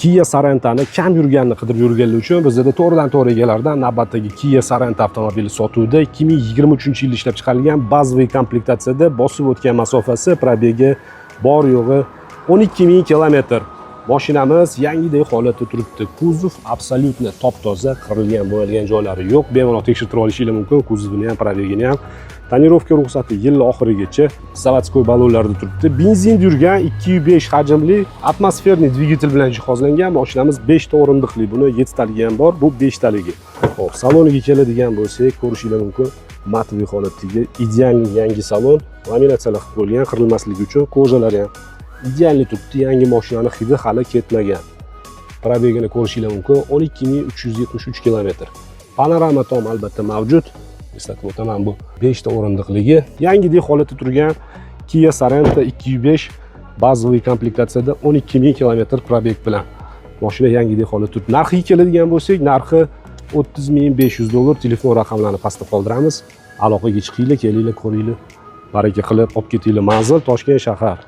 Kia Sorentoni kam yurganini qidirib yurganlar uchun bizda to'g'ridan to'g'ri egalardan navbatdagi Kia Sorento avtomobili sotuvda. 2023 yilda ishlab chiqarilgan, bazaviy komplektatsiyada, bosib o'tgan masofasi, пробег i bor yo'g'i 12 ming kilometr. Mashinamiz yangidek holatda turibdi. Kuzov абсолютно top toza, qirilgan, bo'yalgan joylari yo'q. Bemalol tekshirtirib olishinglar mumkin kuzovini ham, пробег ini ham. Тонировка ruxsati yil oxirigacha, заводской ballonlarda turibdi. Benzinda yurgan, 2,5 hajmli атмосферный dvigatel bilan jihozlangan mashinamiz 5 ta o'rindiqli. Buni 7 taligi ham bor, bu 5 taligi. Xo'p, saloniga keladigan bo'lsak, ko'rishinglar mumkin, матовый holatdagi идеальный yangi salon, laminatsiyalar qilib qo'yilgan qirilmasligi uchun, кожа lari ham идеальный turibdi, yangi mashinani hidi hali ketmagan. Пробег ini ko'rishinglar mumkin, 12 373 kilometr. Panorama tom albatta mavjud. Eslatib o'taman, bu 5 ta o'rindiqligi, yangidek holatda turgan Kia Sorento 2.5 bazaviy komplektatsiyada, 12 ming kilometr пробег bilan. Mashina yangidek holatda turibdi. Narxiga keladigan bo'lsak, narxi 30 500 dollar. Telefon raqamlarini pastda qoldiramiz, aloqaga chiqinglar, kelinglar, ko'ringlar, baraka qilib olib ketinglar. Manzil: Toshkent shahar.